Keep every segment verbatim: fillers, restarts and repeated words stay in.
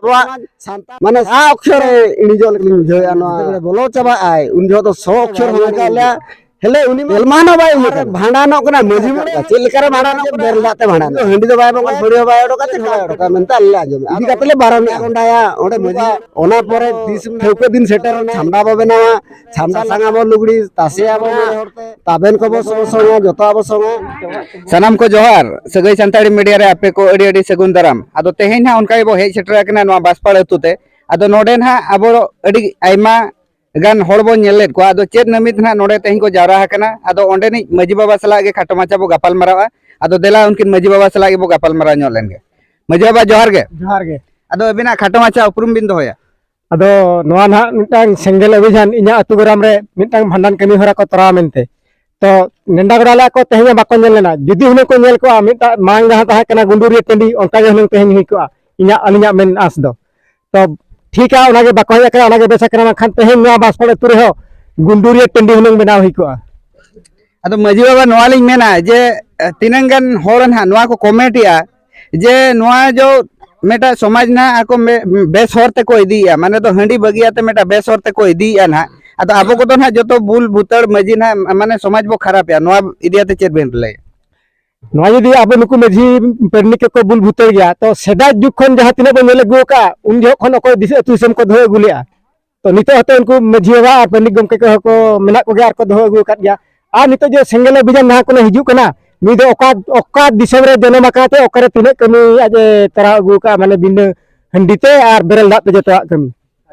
ᱟᱵᱚᱣᱟᱜ ᱥᱟᱱᱛᱟᱲ ᱢᱟᱱᱮ ᱥᱟ ᱚᱠᱷᱚᱨ ᱮ ᱤᱬᱤᱡᱚᱜ ᱞᱮᱠᱟᱞᱤᱧ ᱵᱩᱡᱷᱟᱹᱣᱮᱫᱼᱟ᱾ ᱱᱚᱣᱟ ᱵᱚᱞᱚ ᱪᱟᱵᱟᱜ ᱟᱭ, ᱩᱱ ᱡᱚᱦᱚᱜ ᱫᱚ ᱥᱚ ᱚᱠᱷᱚᱨ ᱦᱚᱸ ᱵᱟᱭ ᱞᱟᱹᱭᱟ᱾ ᱦᱮᱞᱮ ᱩᱱᱤ ᱢᱟ ᱛᱮᱞᱢᱟᱱ ᱦᱚᱸ ᱵᱟᱭ ᱩᱭᱦᱟᱹᱨᱟ᱾ ᱵᱷᱟᱸᱰᱟᱱᱚᱜ ᱠᱟᱱᱟ ᱢᱟᱹᱡᱷᱤ ᱢᱚᱬᱮ, ᱪᱮᱫ ᱞᱮᱠᱟᱨᱮ ᱵᱷᱟᱸᱰᱟᱱᱚᱜ ᱠᱟᱱᱟ? ᱵᱮᱨᱮᱞ ᱫᱟᱜ ᱛᱮ ᱵᱷᱟᱸᱰᱟᱱᱚᱜ᱾ ᱦᱟᱺᱰᱤ ᱫᱚ ᱵᱟᱭ ᱵᱚᱸᱜᱟ, ᱥᱟᱹᱲᱤ ᱦᱚᱸ ᱵᱟᱭ ᱚᱰᱚᱠᱟ, ᱪᱮᱫ ᱦᱚᱸ ᱵᱟᱭ ᱚᱰᱚᱠᱟ ᱢᱮᱱᱛᱮ ᱟᱞᱮ ᱞᱮ ᱟᱸᱡᱚᱢᱮᱫᱼᱟ᱾ ᱤᱫᱤ ᱠᱟᱛᱮ ᱞᱮ ᱵᱟᱨᱚᱱᱮᱫᱼᱟ᱾ ᱚᱸᱰᱟᱭᱟ ᱚᱸᱰᱮ ᱢᱟᱹᱡᱷᱤ᱾ ᱚᱱᱟ ᱯᱚᱨᱮ ᱫᱤᱥ ᱴᱷᱟᱹᱣᱠᱟᱹ ᱫᱤᱱ ᱥᱮᱴᱮᱨᱮᱱᱟ, ᱪᱷᱟᱢᱰᱟ ᱵᱚ ᱵᱮᱱᱟᱣᱟ, ᱪᱷᱟᱢᱰᱟ ᱥᱟᱝ ᱟᱵᱚ ᱞᱩᱜᱽᱲᱤ, ᱛᱟᱥᱮ ᱟᱵᱚ ᱢᱚᱬᱮ ᱦᱚᱲ ᱛᱮ, ᱛᱟᱵᱮᱱ ᱠᱚᱵᱚ ᱥᱚ-, ᱥᱚᱝᱟ, ᱡᱚᱛᱚ ᱟᱵᱚ ᱥᱚᱝᱟ᱾ ᱥᱟᱱᱟᱢ ᱠᱚ ᱡᱚᱦᱟᱨ, ᱥᱟᱹᱜᱟᱹᱭ ᱥᱟᱱᱛᱟᱲᱤ ᱢᱤᱰᱤᱭᱟ ᱨᱮ ᱟᱯᱮ ᱠᱚ ᱟᱹᱰᱤ ᱟᱹᱰᱤ ᱥᱟᱹᱜᱩᱱ ᱫᱟᱨᱟᱢ᱾ ᱟᱫᱚ ᱛᱮᱦᱮᱧ ᱦᱟᱸᱜ ᱚᱱᱠᱟ ᱜᱮᱵᱚ ᱦᱮᱡ ᱥᱮᱴᱮᱨ ᱟᱠᱟᱱᱟ ᱱᱚᱣᱟ ᱵᱟᱥᱯᱟᱲ ᱟᱹᱛᱩ ᱛᱮ᱾ ᱟᱫᱚ ᱱᱚᱰᱮ ᱱᱟᱦᱟᱜ ᱟᱵᱚ ᱟᱹᱰᱤ ᱟᱭᱢᱟ ᱜᱟᱱ ᱦᱚᱲ ᱵᱚᱱ ᱧᱮᱞ ᱞᱮᱫ ᱠᱚᱣᱟ᱾ ᱟᱫᱚ ᱪᱮᱫ ᱱᱟᱹᱢᱤᱛ ᱱᱟᱦᱟᱜ ᱱᱚᱰᱮ ᱛᱮᱦᱮᱧ ᱠᱚ ᱡᱟᱣᱨᱟ ᱟᱠᱟᱱᱟ, ᱟᱫᱚ ᱚᱸᱰᱮᱱᱤᱡ ᱢᱟᱹᱡᱷᱤ ᱵᱟᱵᱟ ᱥᱟᱞᱟᱜ ᱜᱮ ᱠᱷᱟᱴᱚ ᱢᱟᱪᱷᱟ ᱵᱚ ᱜᱟᱯᱟᱞ ᱢᱟᱨᱟᱣᱟ᱾ ᱟᱫᱚ ᱫᱮᱞᱟ ᱩᱱᱠᱤᱱ ᱢᱟᱹᱡᱷᱤ ᱵᱟᱵᱟ ᱥᱟᱞᱟᱜ ᱜᱮᱵᱚ ᱜᱟᱯᱟᱞ ᱢᱟᱨᱟᱣ ᱧᱚᱜ ᱞᱮᱱ ᱜᱮ᱾ ᱢᱟᱹᱡᱷᱤ ᱵᱟᱵᱟ ᱡᱚᱦᱟᱨ ᱜᱮ᱾ ᱡᱚᱦᱟᱨ ᱜᱮ᱾ ᱟᱫᱚ ᱟᱹᱵᱤᱱᱟᱜ ᱠᱷᱟᱴᱚ ᱢᱟᱪᱷᱟ ᱩᱯᱨᱩᱢ ᱵᱤᱱ ᱫᱚᱦᱚᱭᱟ᱾ ᱟᱫᱚ ᱱᱚᱣᱟ ᱱᱟᱦᱟᱜ ᱢᱤᱫᱴᱟᱝ ᱥᱮᱸᱜᱮᱞ ᱚᱵᱷᱤᱡᱟᱱ ᱤᱧᱟᱹᱜ ᱟᱹᱛᱩ ᱜᱚᱨᱟᱢ ᱨᱮ ᱢᱤᱫᱴᱟᱝ ᱵᱷᱟᱸᱰᱟᱱ ᱠᱟᱹᱢᱤ ᱦᱚᱨᱟ ᱠᱚ ᱛᱚᱨᱟᱣ ᱢᱮᱱᱛᱮ᱾ ᱛᱚ ᱱᱮᱰᱟ ᱜᱚᱰᱟ ᱞᱮᱫᱟ ᱠᱚ, ᱛᱮᱦᱮᱧ ᱦᱚᱸ ᱵᱟᱠᱚ ᱧᱮᱞ ᱞᱮᱱᱟ᱾ ᱡᱩᱫᱤ ᱦᱩᱱᱟᱹᱝ ᱠᱚ ᱧᱮᱞ ᱠᱚᱜᱼᱟ, ᱢᱤᱫᱴᱟᱝ ᱢᱟᱲᱟᱝ ᱡᱟᱦᱟᱸ ᱛᱟᱦᱮᱸ ᱠᱟᱱᱟ ᱜᱩᱸᱰᱩᱨᱤᱭᱟᱹ ᱴᱟᱺᱰᱤ, ᱚᱱᱠᱟ ᱜᱮ ᱦᱩᱱᱟᱹᱝ ᱛᱮᱦᱮᱧ ᱦᱩᱭ ᱠᱚᱜᱼᱟ᱾ ᱤᱧᱟᱹᱜ, ᱟᱹᱞᱤᱧᱟᱜ ᱢᱮᱱ ᱟᱸᱥ ᱫᱚ᱾ ᱛᱚ ᱴᱷᱤᱠᱟ, ᱚᱱᱟᱜᱮ ᱵᱟᱠᱚ ᱦᱮᱡ ᱟᱠᱟᱱᱟ, ᱚᱱᱟᱜᱮ ᱵᱮᱥ ᱟᱠᱟᱱᱟ, ᱵᱟᱝᱠᱷᱟᱱ ᱛᱮᱦᱮᱧ ᱱᱚᱣᱟ ᱵᱟᱥᱯᱟᱲ ᱟᱹᱛᱩ ᱨᱮᱦᱚᱸ ᱜᱩᱸᱰᱩᱨᱤᱭᱟᱹ ᱴᱟᱺᱰᱤ ᱦᱩᱱᱟᱹᱝ ᱵᱮᱱᱟᱣ ᱦᱩᱭ ᱠᱚᱜᱼᱟ᱾ ᱟᱫᱚ ᱢᱟᱹᱡᱷᱤ ᱵᱟᱵᱟ, ᱱᱚᱣᱟ ᱞᱤᱧ ᱢᱮᱱᱟ ᱡᱮ, ᱮ, ᱛᱤᱱᱟᱹᱝ ᱜᱟᱱ ᱦᱚᱲ ᱱᱟᱦᱟᱜ ᱱᱚᱣᱟ ᱠᱚ ᱠᱚᱢᱮᱱᱴ ᱮᱜᱼᱟ ᱡᱮ ᱱᱚᱣᱟ ᱡᱚ ᱢᱤᱫᱴᱟᱝ ᱥᱚᱢᱟᱡᱽ ᱱᱟᱦᱟᱜ ᱟᱠᱚ ᱢᱮ-, ᱵᱮᱥ ᱦᱚᱨ ᱛᱮᱠᱚ ᱤᱫᱤᱭᱮᱜᱼᱟ, ᱢᱟᱱᱮ ᱫᱚ ᱦᱟᱺᱰᱤ ᱵᱟᱹᱜᱤᱭᱟᱛᱮ ᱢᱤᱫᱴᱟᱝ ᱵᱮᱥ ᱦᱚᱨ ᱛᱮᱠᱚ ᱤᱫᱤᱭᱮᱜᱼᱟ ᱱᱟᱦᱟᱜ᱾ ᱟᱫᱚ ᱟᱵᱚ ᱠᱚᱫᱚ ᱱᱟᱦᱟᱜ ᱡᱚᱛᱚ ᱵᱩᱞ ᱵᱷᱩᱛᱟᱹᱲ ᱢᱟᱹᱡᱷᱤ ᱱᱟᱦᱟᱜ, ᱢᱟᱱᱮ ᱥᱚᱢᱟᱡᱽ ᱵᱚ ᱠᱷᱟᱨᱟᱯᱮᱜᱼᱟ, ᱱᱚᱣᱟ ᱤᱫᱤ ᱠᱟᱛᱮ ᱪᱮᱫ ᱵᱮᱱ ᱞᱟᱹᱭᱟ? ᱱᱚᱣᱟ ᱡᱩᱫᱤ ᱟᱵᱚ ᱱᱩᱠᱩ ᱢᱟᱹᱡᱷᱤ ᱯᱟᱨᱟᱱᱤᱠ ᱠᱚᱠᱚ ᱵᱩᱞ ᱵᱷᱩᱛᱟᱹᱲ ᱜᱮᱭᱟ, ᱛᱚ ᱥᱮᱫᱟᱭ ᱡᱩᱜᱽ ᱠᱷᱚᱱ ᱡᱟᱦᱟᱸ ᱛᱤᱱᱟᱹᱜ ᱵᱚᱱ ᱧᱮᱞ ᱟᱹᱜᱩ ᱟᱠᱟᱫᱼᱟ, ᱩᱱ ᱡᱚᱦᱚᱜ ᱠᱷᱚᱱ ᱚᱠᱚᱭ ᱫᱤᱥᱟᱹ ᱟᱹᱛᱩ ᱫᱤᱥᱚᱢ ᱠᱚ ᱫᱚᱦᱚ ᱟᱹᱜᱩ ᱞᱮᱜᱼᱟ᱾ ᱛᱚ ᱱᱤᱛᱚᱜ ᱦᱚᱸᱛᱚ ᱩᱱᱠᱩ ᱢᱟᱹᱡᱷᱤ ᱵᱟᱵᱟ ᱟᱨ ᱯᱟᱨᱟᱱᱤᱠ ᱜᱚᱢᱠᱮ ᱠᱚᱦᱚᱸ ᱠᱚ ᱢᱮᱱᱟᱜ ᱠᱚᱜᱮᱭᱟ ᱟᱨ ᱠᱚ ᱫᱚᱦᱚ ᱟᱹᱜᱩ ᱟᱠᱟᱫ ᱜᱮᱭᱟ᱾ ᱟᱨ ᱱᱤᱛᱚᱜ ᱡᱮ ᱥᱮᱸᱜᱮᱞ ᱚᱵᱷᱤᱡᱟᱱ ᱡᱟᱦᱟᱸ ᱠᱚ ᱦᱤᱡᱩᱜ ᱠᱟᱱᱟ, ᱱᱩᱭ ᱫᱚ ᱚᱠᱟ, ᱚᱠᱟ ᱫᱤᱥᱚᱢ ᱨᱮ ᱡᱚᱱᱚᱢ ᱟᱠᱟᱱ ᱛᱮ ᱚᱠᱟᱨᱮ ᱛᱤᱱᱟᱹᱜ ᱠᱟᱹᱢᱤ ᱟᱡ ᱮ ᱛᱚᱨᱟᱣ ᱟᱹᱜᱩ ᱟᱠᱟᱫᱼᱟ, ᱢᱟᱱᱮ ᱵᱤᱱᱟᱹ ᱦᱟᱺᱰᱤ ᱛᱮ ᱟᱨ ᱵᱮᱨᱮᱞ ᱫᱟᱜ ᱛᱮ ᱡᱚᱛᱚᱣᱟᱜ ᱠᱟᱹᱢᱤ᱾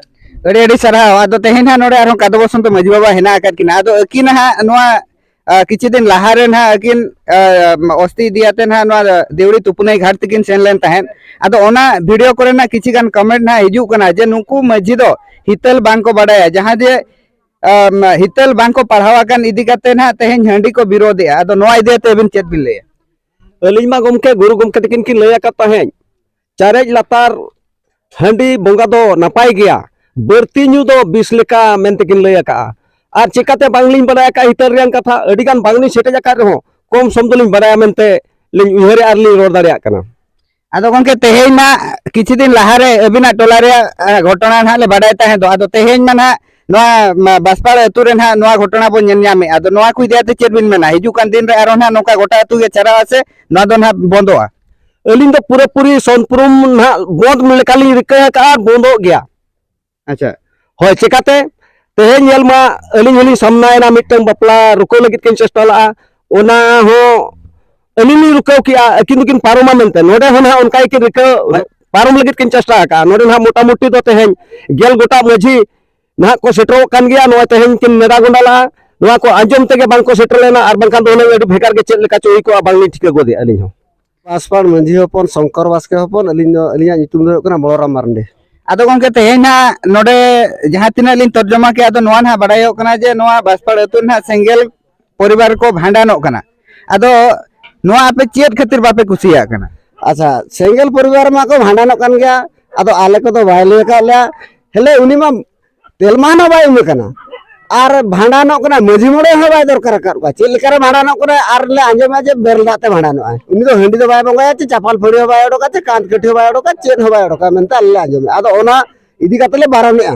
ᱟᱹᱰᱤ ᱟᱹᱰᱤ ᱥᱟᱨᱦᱟᱣ᱾ ᱟᱫᱚ ᱛᱮᱦᱮᱧ ᱦᱟᱸᱜ ᱱᱚᱰᱮ ᱟᱨᱦᱚᱸ ᱠᱟᱫᱚ ᱵᱚᱥᱚᱱᱛᱚ ᱢᱟᱹᱡᱷᱤ ᱵᱟᱵᱟ ᱦᱮᱱᱟᱜ ᱟᱠᱟᱫ ᱠᱤᱱᱟ᱾ ᱟᱫᱚ ᱟᱹᱠᱤᱱ ᱦᱟᱸᱜ ᱱᱚᱣᱟ, ᱟ, ᱠᱤᱪᱷᱩ ᱫᱤᱱ ᱞᱟᱦᱟ ᱨᱮ ᱱᱟᱦᱟᱜ ᱟᱹᱠᱤᱱ, ᱟ, ᱚᱥᱛᱤ ᱤᱫᱤ ᱟᱛᱮ ᱱᱟᱦᱟᱜ ᱱᱚᱣᱟ ᱫᱮᱣᱲᱤ ᱛᱩᱯᱩᱱᱟᱹᱭ ᱜᱷᱟᱴ ᱛᱮᱠᱤᱱ ᱥᱮᱱ ᱞᱮᱱ ᱛᱟᱦᱮᱸᱫ᱾ ᱟᱫᱚ ᱚᱱᱟ ᱵᱷᱤᱰᱤᱭᱳ ᱠᱚᱨᱮᱱᱟᱜ ᱠᱤᱪᱷᱩ ᱜᱟᱱ ᱠᱚᱢᱮᱱᱴ ᱱᱟᱦᱟᱜ ᱦᱤᱡᱩᱜ ᱠᱟᱱᱟ ᱡᱮ ᱱᱩᱠᱩ ᱢᱟᱹᱡᱷᱤ ᱫᱚ ᱦᱤᱛᱟᱹᱞ ᱵᱟᱝ ᱠᱚ ᱵᱟᱰᱟᱭᱟ, ᱡᱟᱦᱟᱸ ᱡᱮ, ᱟ, ᱦᱤᱛᱟᱹᱞ ᱵᱟᱝ ᱠᱚ ᱯᱟᱲᱦᱟᱣ ᱟᱠᱟᱱ ᱤᱫᱤ ᱠᱟᱛᱮ ᱱᱟᱦᱟᱜ ᱛᱮᱦᱮᱧ ᱦᱟᱺᱰᱤ ᱠᱚ ᱵᱤᱨᱳᱫᱷᱮᱜᱼᱟ᱾ ᱟᱫᱚ ᱱᱚᱣᱟ ᱤᱫᱤ ᱠᱟᱛᱮ ᱟᱹᱵᱤᱱ ᱪᱮᱫ ᱵᱤᱱ ᱞᱟᱹᱭᱟ? ᱟᱹᱞᱤᱧ ᱢᱟ ᱜᱚᱢᱠᱮ, ᱜᱩᱨᱩ ᱜᱚᱢᱠᱮ ᱛᱟᱹᱠᱤᱱ ᱠᱤᱱ ᱞᱟᱹᱭ ᱟᱠᱟᱫ ᱛᱟᱦᱮᱸᱫ, ᱪᱟᱨᱮᱡ ᱞᱟᱛᱟᱨ ᱦᱟᱺᱰᱤ ᱵᱚᱸᱜᱟ ᱫᱚ ᱱᱟᱯᱟᱭ ᱜᱮᱭᱟ, ᱵᱟᱹᱲᱛᱤ ᱧᱩ ᱫᱚ ᱵᱤᱥ ᱞᱮᱠᱟ ᱢᱮᱱᱛᱮ ᱠᱤᱱ ᱞᱟᱹᱭ ᱟᱠᱟᱫᱼᱟ᱾ ᱟᱨ ᱪᱮᱠᱟᱛᱮ ᱵᱟᱝᱞᱤᱧ ᱵᱟᱲᱟᱭ ᱟᱠᱟᱫᱼᱟ ᱦᱤᱛᱟᱹᱞ ᱨᱮᱭᱟᱝ ᱠᱟᱛᱷᱟ, ᱟᱹᱰᱤᱜᱟᱱ ᱵᱟᱝᱞᱤᱧ ᱥᱮᱴᱮᱡ ᱟᱠᱟᱫ ᱨᱮᱦᱚᱸ ᱠᱚᱢ ᱥᱚᱢ ᱫᱚᱞᱤᱧ ᱵᱟᱲᱟᱭᱟ ᱢᱮᱱᱛᱮ ᱞᱤᱧ ᱩᱭᱦᱟᱹᱨᱮᱫᱼᱟ ᱟᱨ ᱞᱤᱧ ᱨᱚᱲ ᱫᱟᱲᱮᱭᱟᱜ ᱠᱟᱱᱟ᱾ ᱟᱫᱚ ᱜᱚᱢᱠᱮ, ᱛᱮᱦᱮᱧ ᱢᱟ ᱠᱤᱪᱷᱩ ᱫᱤᱱ ᱞᱟᱦᱟᱨᱮ ᱟᱹᱵᱤᱱᱟᱜ ᱴᱚᱞᱟ ᱨᱮᱭᱟᱜ ᱮ, ᱜᱷᱚᱴᱚᱱᱟ ᱱᱟᱦᱟᱜ ᱞᱮ ᱵᱟᱰᱟᱭ ᱛᱟᱦᱮᱸ ᱫᱚ, ᱟᱫᱚ ᱛᱮᱦᱮᱧ ᱢᱟ ᱱᱟᱦᱟᱜ ᱱᱚᱣᱟ ᱢᱟ, ᱵᱟᱥᱯᱟᱲ ᱟᱹᱛᱩ ᱨᱮ ᱱᱟᱦᱟᱜ ᱱᱚᱣᱟ ᱜᱷᱚᱴᱚᱱᱟ ᱵᱚᱱ ᱧᱮᱞ ᱧᱟᱢᱮᱫᱼᱟ᱾ ᱟᱫᱚ ᱱᱚᱣᱟ ᱠᱚ ᱤᱫᱤ ᱠᱟᱛᱮ ᱪᱮᱫ ᱵᱤᱱ ᱢᱮᱱᱟ? ᱦᱤᱡᱩᱜ ᱠᱟᱱ ᱫᱤᱱ ᱨᱮ ᱟᱨᱦᱚᱸ ᱱᱟᱦᱟᱜ ᱱᱚᱝᱠᱟ ᱜᱚᱴᱟ ᱟᱹᱛᱩ ᱜᱮ ᱪᱟᱨᱟᱜᱼᱟ ᱥᱮ ᱱᱚᱣᱟ ᱫᱚ ᱱᱟᱦᱟᱜ ᱵᱚᱱᱫᱚᱜᱼᱟ? ᱟᱹᱞᱤᱧ ᱫᱚ ᱯᱩᱨᱟᱹᱯᱩᱨᱤ ᱥᱚᱢᱯᱩᱨᱱ ᱱᱟᱦᱟᱜ ᱵᱚᱱᱫ ᱞᱮᱠᱟᱞᱤᱧ ᱨᱤᱠᱟᱹ ᱟᱠᱟᱫᱼᱟ, ᱟᱨ ᱵᱚᱱᱫᱚᱜ ᱜᱮᱭᱟ᱾ ᱟᱪᱪᱷᱟ᱾ ᱦᱳᱭ, ᱪᱮᱠᱟᱛᱮ? ᱛᱮᱦᱮᱧ ᱧᱮᱞ ᱢᱟ, ᱟᱹᱞᱤᱧ ᱦᱚᱸᱞᱤᱧ ᱥᱟᱢᱱᱟᱭᱮᱱᱟ, ᱢᱤᱫᱴᱟᱝ ᱵᱟᱯᱞᱟ ᱨᱩᱠᱟᱹᱣ ᱞᱟᱹᱜᱤᱫ ᱠᱤᱱ ᱪᱮᱥᱴᱟ ᱞᱟᱜᱼᱟ, ᱚᱱᱟ ᱦᱚᱸ ᱟᱹᱞᱤᱧ ᱞᱤᱧ ᱨᱩᱠᱟᱹᱣ ᱠᱮᱜᱼᱟ, ᱟᱹᱠᱤᱱ ᱫᱚᱠᱤᱱ ᱯᱟᱨᱚᱢᱟ ᱢᱮᱱᱛᱮ᱾ ᱱᱚᱰᱮ ᱦᱚᱸ ᱱᱟᱦᱟᱜ ᱚᱱᱠᱟ ᱜᱮᱠᱤᱱ ᱨᱩᱠᱟᱹᱣ ᱯᱟᱨᱚᱢ ᱞᱟᱹᱜᱤᱫ ᱠᱤᱱ ᱪᱮᱥᱴᱟ ᱟᱠᱟᱜᱼᱟ᱾ ᱱᱚᱰᱮ ᱱᱟᱦᱟᱜ ᱢᱚᱴᱟᱢᱩᱴᱤ ᱫᱚ ᱛᱮᱦᱮᱧ ᱜᱮᱞ ᱜᱚᱴᱟᱝ ᱢᱟᱹᱡᱷᱤ ᱱᱟᱦᱟᱜ ᱠᱚ ᱥᱮᱴᱮᱨᱚᱜ ᱠᱟᱱ ᱜᱮᱭᱟ᱾ ᱱᱚᱜᱼᱚᱭ ᱛᱮᱦᱮᱧ ᱠᱤᱱ ᱱᱮᱰᱟ ᱜᱚᱸᱰᱟ ᱞᱟᱜᱼᱟ, ᱱᱚᱣᱟ ᱠᱚ ᱟᱸᱡᱚᱢ ᱛᱮᱜᱮ ᱵᱟᱝ ᱠᱚ ᱥᱮᱴᱮᱨ ᱞᱮᱱᱟ, ᱟᱨ ᱵᱟᱝᱠᱷᱟᱱ ᱫᱚ ᱦᱩᱱᱟᱹᱝ ᱟᱹᱰᱤ ᱵᱷᱮᱜᱟᱨ ᱜᱮ ᱪᱮᱫ ᱞᱮᱠᱟ ᱪᱚ ᱦᱩᱭ ᱠᱚᱜᱼᱟ, ᱵᱟᱝᱞᱤᱧ ᱴᱷᱤᱠᱟᱹ ᱜᱚᱫᱮᱜᱼᱟ ᱟᱹᱞᱤᱧ ᱦᱚᱸ᱾ ᱵᱟᱥᱯᱟᱲ ᱢᱟᱹᱡᱷᱤ ᱦᱚᱯᱚᱱ ᱥᱚᱝᱠᱚᱨ ᱵᱟᱥᱠᱮ ᱦᱚᱯᱚᱱ, ᱟᱹᱞᱤᱧ ᱫᱚ, ᱟᱹᱞᱤᱧᱟᱜ ᱧᱩᱛᱩᱢ ᱫᱚ ᱦᱩᱭᱩᱜ ᱠᱟᱱᱟ ᱵᱚᱞᱚᱨᱟᱢ ᱢᱟᱨᱰᱤ᱾ ᱟᱫᱚ ᱜᱚᱢᱠᱮ, ᱛᱮᱦᱮᱧ ᱱᱟᱦᱟᱜ ᱱᱚᱰᱮ ᱡᱟᱦᱟᱸ ᱛᱤᱱᱟᱹᱜ ᱞᱤᱧ ᱛᱚᱨᱡᱚᱢᱟ ᱠᱮᱜᱼᱟ, ᱟᱫᱚ ᱱᱚᱣᱟ ᱱᱟᱦᱟᱜ ᱵᱟᱰᱟᱭᱚᱜ ᱠᱟᱱᱟ ᱡᱮ ᱱᱚᱣᱟ ᱵᱟᱥᱯᱟᱲ ᱟᱹᱛᱩ ᱨᱮ ᱱᱟᱦᱟᱜ ᱥᱮᱸᱜᱮᱞ ᱯᱚᱨᱤᱵᱟᱨ ᱠᱚ ᱵᱷᱟᱸᱰᱟᱱᱚᱜ ᱠᱟᱱᱟ᱾ ᱟᱫᱚ ᱱᱚᱣᱟ ᱟᱯᱮ ᱪᱮᱫ ᱠᱷᱟᱹᱛᱤᱨ ᱵᱟᱯᱮ ᱠᱩᱥᱤᱭᱟᱜ ᱠᱟᱱᱟ? ᱟᱪᱪᱷᱟ, ᱥᱮᱸᱜᱮᱞ ᱯᱚᱨᱤᱵᱟᱨ ᱢᱟ ᱠᱚ ᱵᱷᱟᱸᱰᱟᱱᱚᱜ ᱠᱟᱱ ᱜᱮᱭᱟ, ᱟᱫᱚ ᱟᱞᱮ ᱠᱚᱫᱚ ᱵᱟᱭ ᱞᱟᱹᱭ ᱟᱠᱟᱫ ᱞᱮᱭᱟ᱾ ᱦᱮᱞᱮ, ᱩᱱᱤ ᱢᱟ ᱛᱮᱞᱢᱟᱱ ᱦᱚᱸ ᱵᱟᱭ ᱮᱢ ᱟᱠᱟᱱᱟ, ᱟᱨ ᱵᱷᱟᱸᱰᱟᱱᱚᱜ ᱠᱟᱱᱟ, ᱢᱟᱹᱡᱷᱤ ᱢᱚᱬᱮ ᱦᱚᱸ ᱵᱟᱭ ᱫᱚᱨᱠᱟᱨ ᱟᱠᱟᱫ ᱠᱚᱣᱟ᱾ ᱪᱮᱫ ᱞᱮᱠᱟᱨᱮ ᱵᱷᱟᱸᱰᱟᱱᱚᱜ ᱠᱟᱱᱟ? ᱟᱨ ᱞᱮ ᱟᱸᱡᱚᱢᱮᱫᱼᱟ ᱡᱮ ᱵᱮᱨᱮᱞ ᱫᱟᱜ ᱛᱮ ᱵᱷᱟᱸᱰᱟᱱᱚᱜᱼᱟᱭ᱾ ᱩᱱᱤ ᱫᱚ ᱦᱟᱺᱰᱤ ᱫᱚ ᱵᱟᱭ ᱵᱚᱸᱜᱟᱭᱟ, ᱪᱮ ᱪᱟᱯᱟᱞ ᱯᱷᱟᱹᱲᱤ ᱦᱚᱸ ᱵᱟᱭ ᱚᱰᱚᱠᱟ, ᱪᱮ ᱠᱟᱸᱛ ᱠᱟᱹᱴᱷᱤ ᱦᱚᱸ ᱵᱟᱭ ᱚᱰᱚᱠᱟ, ᱪᱮᱫ ᱦᱚᱸ ᱵᱟᱭ ᱚᱰᱚᱠᱟ ᱢᱮᱱᱛᱮ ᱟᱞᱮ ᱞᱮ ᱟᱸᱡᱚᱢᱮᱫᱼᱟ᱾ ᱟᱫᱚ ᱚᱱᱟ ᱤᱫᱤ ᱠᱟᱛᱮ ᱞᱮ ᱵᱟᱨᱚᱱᱮᱜᱼᱟ᱾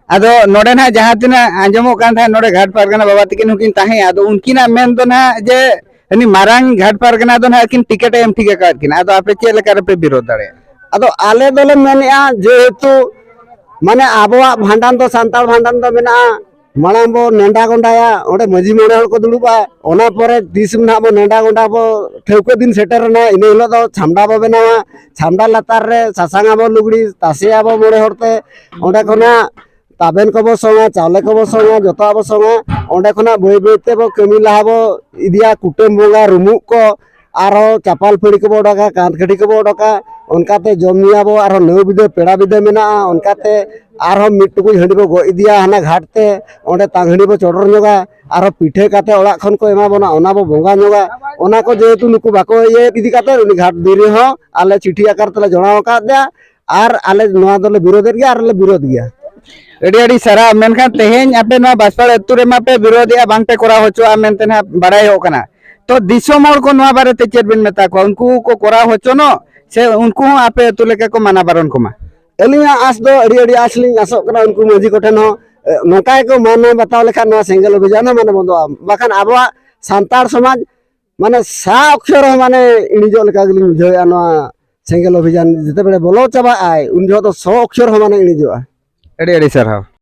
ᱟᱫᱚ ᱱᱚᱰᱮ ᱱᱟᱦᱟᱜ ᱡᱟᱦᱟᱸ ᱛᱤᱱᱟᱹᱜ ᱟᱸᱡᱚᱢᱚᱜ ᱠᱟᱱ ᱛᱟᱦᱮᱸᱫ, ᱱᱚᱰᱮ ᱜᱷᱟᱴ ᱯᱟᱨᱜᱟᱱᱟ ᱵᱟᱵᱟ ᱛᱟᱹᱠᱤᱱ ᱦᱚᱸᱠᱤᱱ ᱛᱟᱦᱮᱸᱭᱟ, ᱟᱫᱚ ᱩᱱᱠᱤᱱᱟᱜ ᱢᱮᱱ ᱫᱚ ᱱᱟᱦᱟᱜ ᱡᱮ ᱩᱱᱤ ᱢᱟᱨᱟᱝ ᱜᱷᱟᱴ ᱯᱟᱨᱜᱟᱱᱟ ᱫᱚ ᱱᱟᱦᱟᱜ ᱠᱤᱱ ᱴᱤᱠᱤᱴ ᱮ ᱮᱢ ᱴᱷᱤᱠ ᱟᱠᱟᱫ ᱠᱤᱱᱟ᱾ ᱟᱫᱚ ᱟᱯᱮ ᱪᱮᱫ ᱞᱮᱠᱟ ᱨᱮᱯᱮ ᱵᱤᱨᱳᱫ ᱫᱟᱲᱮᱭᱟᱜᱼᱟ? ᱟᱫᱚ ᱟᱞᱮ ᱫᱚᱞᱮ ᱢᱮᱱᱮᱫᱼᱟ, ᱡᱮᱦᱮᱛᱩ ᱢᱟᱱᱮ ᱟᱵᱚᱣᱟᱜ ᱵᱷᱟᱸᱰᱟᱱ ᱫᱚ, ᱥᱟᱱᱛᱟᱲ ᱵᱷᱟᱸᱰᱟᱱ ᱫᱚ ᱢᱮᱱᱟᱜᱼᱟ, ᱢᱟᱲᱟᱝ ᱵᱚ ᱱᱮᱰᱟ ᱜᱚᱸᱰᱟᱭᱟ, ᱚᱸᱰᱮ ᱢᱟᱹᱡᱷᱤ ᱢᱚᱬᱮ ᱦᱚᱲ ᱠᱚ ᱫᱩᱲᱩᱵᱼᱟ᱾ ᱚᱱᱟ ᱯᱚᱨᱮ ᱛᱤᱥ ᱱᱟᱦᱟᱜ ᱵᱚ ᱱᱮᱰᱟ ᱜᱚᱸᱰᱟ ᱵᱚ, ᱴᱷᱟᱹᱣᱠᱟᱹ ᱫᱤᱱ ᱥᱮᱴᱮᱨᱮᱱᱟ, ᱤᱱᱟᱹ ᱦᱤᱞᱳᱜ ᱫᱚ ᱪᱷᱟᱢᱰᱟ ᱵᱚ ᱵᱮᱱᱟᱣᱟ᱾ ᱪᱷᱟᱢᱰᱟ ᱞᱟᱛᱟᱨ ᱨᱮ ᱥᱟᱥᱟᱝ ᱟᱵᱚ ᱞᱩᱜᱽᱲᱤ, ᱛᱟᱥᱮ ᱟᱵᱚ ᱢᱚᱬᱮ ᱦᱚᱲ ᱛᱮ, ᱚᱸᱰᱮ ᱠᱷᱚᱱᱟᱜ ᱛᱟᱵᱮᱱ ᱠᱚᱵᱚ ᱥᱚᱝᱟ, ᱪᱟᱣᱞᱮ ᱠᱚᱵᱚ ᱥᱚᱝᱟ, ᱡᱚᱛᱚᱣᱟᱜ ᱵᱚ ᱥᱚᱝᱟ᱾ ᱚᱸᱰᱮ ᱠᱷᱚᱱᱟᱜ ᱵᱟᱹᱭ ᱵᱟᱹᱭ ᱛᱮᱵᱚ ᱠᱟᱹᱢᱤ ᱞᱟᱦᱟ ᱵᱚ ᱤᱫᱤᱭᱟ, ᱠᱩᱴᱟᱹᱢ ᱵᱚᱸᱜᱟ, ᱨᱩᱢᱩᱜ ᱠᱚ, ᱟᱨᱦᱚᱸ ᱪᱟᱯᱟᱞ ᱯᱷᱟᱹᱲᱤ ᱠᱚᱵᱚ ᱚᱰᱚᱠᱟ, ᱠᱟᱸᱛ ᱠᱟᱹᱴᱷᱤ ᱠᱚᱵᱚ ᱚᱰᱚᱠᱟ᱾ ᱚᱱᱠᱟᱛᱮ ᱡᱚᱢ ᱧᱩᱭᱟᱵᱚ, ᱟᱨᱦᱚᱸ ᱱᱟᱹᱣ ᱵᱤᱫᱟᱹ ᱯᱮᱲᱟ ᱵᱤᱫᱟᱹ ᱢᱮᱱᱟᱜᱼᱟ᱾ ᱚᱱᱠᱟᱛᱮ ᱟᱨᱦᱚᱸ ᱢᱤᱫ ᱴᱩᱠᱩᱡ ᱦᱟᱺᱰᱤ ᱵᱚ ᱜᱚᱜ ᱤᱫᱤᱭᱟ ᱦᱟᱱᱟ ᱜᱷᱟᱴ ᱛᱮ, ᱚᱸᱰᱮ ᱛᱟᱝ ᱦᱟᱺᱰᱤ ᱵᱚ ᱪᱚᱰᱚᱨ ᱧᱚᱜᱟ᱾ ᱟᱨᱦᱚᱸ ᱯᱤᱴᱷᱟᱹ ᱠᱟᱛᱮ ᱚᱲᱟᱜ ᱠᱷᱚᱱ ᱠᱚ ᱮᱢᱟ ᱵᱚᱱᱟ, ᱚᱱᱟ ᱵᱚ ᱵᱚᱸᱜᱟ ᱧᱚᱜᱟ᱾ ᱚᱱᱟ ᱠᱚ ᱡᱮᱦᱮᱛᱩ ᱱᱩᱠᱩ ᱵᱟᱠᱚ ᱤᱭᱟᱹ ᱤᱫᱤ ᱠᱟᱛᱮ ᱩᱱᱤ ᱜᱷᱟᱴ ᱫᱷᱤᱨᱤ ᱦᱚᱸ ᱟᱞᱮ ᱪᱤᱴᱷᱤ ᱟᱠᱟᱨ ᱛᱮᱞᱮ ᱡᱚᱲᱟᱣ ᱟᱠᱟᱫ ᱫᱮᱭᱟ᱾ ᱟᱨ ᱟᱞᱮ ᱱᱚᱣᱟ ᱫᱚᱞᱮ ᱵᱤᱨᱳᱫᱮᱫ ᱜᱮᱭᱟ, ᱟᱨ ᱞᱮ ᱵᱤᱨᱳᱫ ᱜᱮᱭᱟ᱾ ᱟᱹᱰᱤ ᱟᱹᱰᱤ ᱥᱟᱨᱦᱟᱣ᱾ ᱢᱮᱱᱠᱷᱟᱱ ᱛᱮᱦᱮᱧ ᱟᱯᱮ ᱱᱚᱣᱟ ᱵᱟᱥᱯᱟᱲ ᱟᱹᱛᱩ ᱨᱮᱢᱟ ᱯᱮ ᱵᱤᱨᱳᱫᱮᱜᱼᱟ, ᱵᱟᱝ ᱯᱮ ᱠᱚᱨᱟᱣ ᱦᱚᱪᱚᱣᱟᱜᱼᱟ ᱢᱮᱱᱛᱮ ᱱᱟᱦᱟᱜ ᱵᱟᱲᱟᱭᱚᱜ ᱠᱟᱱᱟ᱾ ᱛᱚ ᱫᱤᱥᱚᱢ ᱦᱚᱲ ᱠᱚ ᱱᱚᱣᱟ ᱵᱟᱨᱮᱛᱮ ᱪᱮᱫ ᱵᱤᱱ ᱢᱮᱛᱟ ᱠᱚᱣᱟ? ᱩᱱᱠᱩ ᱠᱚ ᱠᱚᱨᱟᱣ ᱦᱚᱪᱚᱱᱚᱜ, ᱥᱮ ᱩᱱᱠᱩ ᱦᱚᱸ ᱟᱯᱮ ᱟᱹᱛᱩ ᱞᱮᱠᱟ ᱠᱚ ᱢᱟᱱᱟ ᱵᱟᱨᱚᱱ ᱠᱚᱢᱟ? ᱟᱹᱞᱤᱧᱟᱜ ᱟᱸᱥ ᱫᱚ ᱟᱹᱰᱤ ᱟᱹᱰᱤ ᱟᱸᱥ ᱞᱤᱧ ᱟᱥᱚᱜ ᱠᱟᱱᱟ, ᱩᱱᱠᱩ ᱢᱟᱹᱡᱷᱤ ᱠᱚᱴᱷᱮᱱ ᱦᱚᱸ ᱮ, ᱱᱚᱝᱠᱟ ᱜᱮᱠᱚ ᱢᱟᱱᱟᱣ ᱵᱟᱛᱟᱣ ᱞᱮᱠᱷᱟᱱ ᱱᱚᱣᱟ ᱥᱮᱸᱜᱮᱞ ᱚᱵᱷᱤᱡᱟᱱ ᱦᱚᱸ ᱢᱟᱱᱮ ᱵᱚᱱᱫᱚᱜᱼᱟ᱾ ᱵᱟᱠᱷᱟᱱ ᱟᱵᱚᱣᱟᱜ ᱥᱟᱱᱛᱟᱲ ᱥᱚᱢᱟᱡᱽ ᱢᱟᱱᱮ ᱥᱟ ᱚᱠᱷᱚᱨ ᱦᱚᱸ ᱢᱟᱱᱮ ᱤᱬᱤᱡᱚᱜ ᱞᱮᱠᱟ ᱜᱮᱞᱤᱧ ᱵᱩᱡᱷᱟᱹᱣᱮᱫᱼᱟ᱾ ᱱᱚᱣᱟ ᱥᱮᱸᱜᱮᱞ ᱚᱵᱷᱤᱡᱟᱱ ᱡᱮᱛᱮ ᱵᱮᱲᱮ ᱵᱚᱞᱚ ᱪᱟᱵᱟᱜ ᱟᱭ, ᱩᱱ ᱡᱚᱦᱚᱜ ᱫᱚ ᱥᱚ ᱚᱠᱷᱚᱨ ᱦᱚᱸ ᱢᱟᱱᱮ ᱤᱬᱤᱡᱚᱜᱼᱟ᱾ ᱟᱹᱰᱤ ᱟᱹᱰᱤ ᱥᱟᱨᱦᱟᱣ᱾